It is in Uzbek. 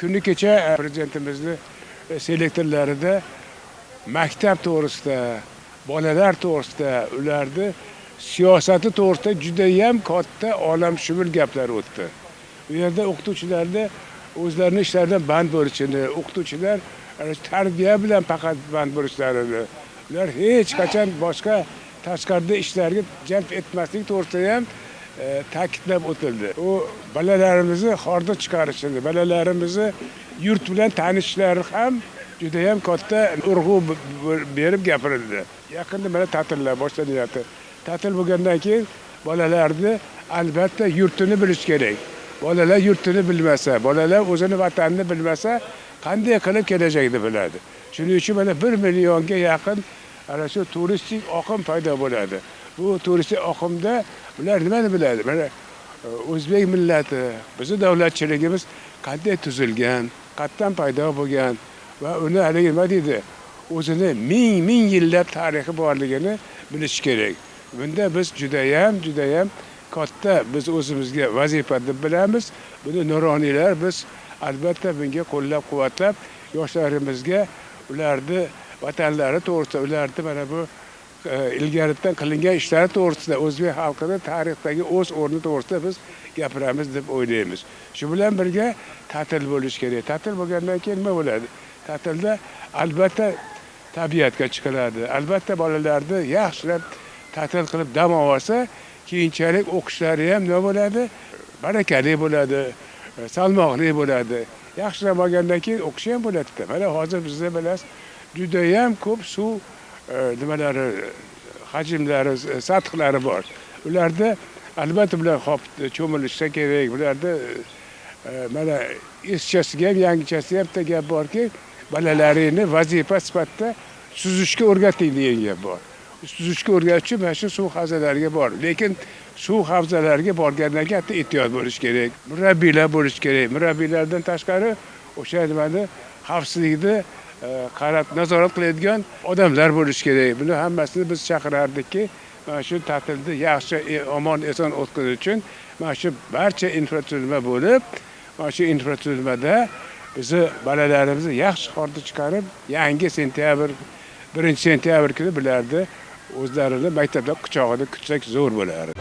Kuni kecha prezidentimizni selektorlarida maktab to'g'risida, bolalar to'g'risida, ularni siyosati to'g'risida judayam katta olamshumul gaplar o'tdi. U yerda o'qituvchilarni o'zlarini ishlaridan band bo'lishini, o'qituvchilar tarbiya bilan faqat band bo'lishlarini, ular hech qachon boshqa tashqarida ishlarga jalb etmaslik to'g'risida ham ta'kidlab o'tildi. U bolalarimizni hordiq chiqarishini, bolalarimizni yurt bilan tanishishlari ham judayam katta urg'u berib gapirildi. Yaqinda mana ta'tillar boshlanyapti. Ta'til bo'lgandan keyin bolalarni albatta yurtini bilish kerak. Bolalar yurtini bilmasa, bolalar o'zini vatanini bilmasa, qanday qilib kelajakni biladi? Shuning uchun mana 1 millionga yaqin ana shu turistik oqim paydo bo'ladi. Bu turistik oqimda ular nimani biladi? Mana o'zbek millati, bizni davlatchiligimiz qanday tuzilgan, qayerdan paydo bo'lgan va uni haligi nima deydi, o'zini ming ming yillab tarixi borligini bilish kerak. Bunda biz judayam, judayam katta biz o'zimizga vazifa deb bilamiz. Buni nuroniylar biz albatta bunga qo'llab-quvvatlab yoshlarimizga ularni vatanlari to'g'risida, ularni mana bu ilgaridan qilingan ishlari to'g'risida, o'zbek xalqini tarixdagi o'z o'rni to'g'risida biz gapiramiz deb o'ylaymiz. Shu bilan birga ta'til bo'lish kerak. Ta'til bo'lgandan keyin nima bo'ladi? Ta'tilda albatta tabiatga chiqiladi. Albatta bolalarni yaxshilab ta'til qilib dam olsa, keyinchalik o'qishlari ham nima bo'ladi? Barakali bo'ladi, salmoqli bo'ladi. Yaxshilab olgandan keyin o'qishi ham bo'ladi-da. Mana hozir bizda bilasiz, juda ham ko'p suv nimalari, hajmlari, sathlari bor. Ularda albatta bular hop cho'milishsa kerak. Bularda mana eskchasiga ham, yangichasiga ham bitta gap borki, bolalaringni vazifa sifatida suzishga o'rgating degan gap bor. Suzishga o'rgatish uchun mana shu suv havzalariga bor. Lekin suv havzalariga borgandan keyin hatto ehtiyot bo'lish kerak. Murabbiylar bo'lish kerak. Murabbiylardan tashqari o'sha nimani xavfsizlikni qarab nazorat qiladigan odamlar bo'lish kerak. Buni hammasini biz chaqirardikki, mana shu ta'tilni yaxshi, omon eson o'tkazish uchun mana shu barcha infratuzilma bo'lib, mana shu infratuzilmada bizni bolalarimizni yaxshi hordiq chiqarib, yangi sentyabr, 1 sentyabr kuni bularni o'zlarini maktablar quchog'ida kutsak zo'r bo'lardi.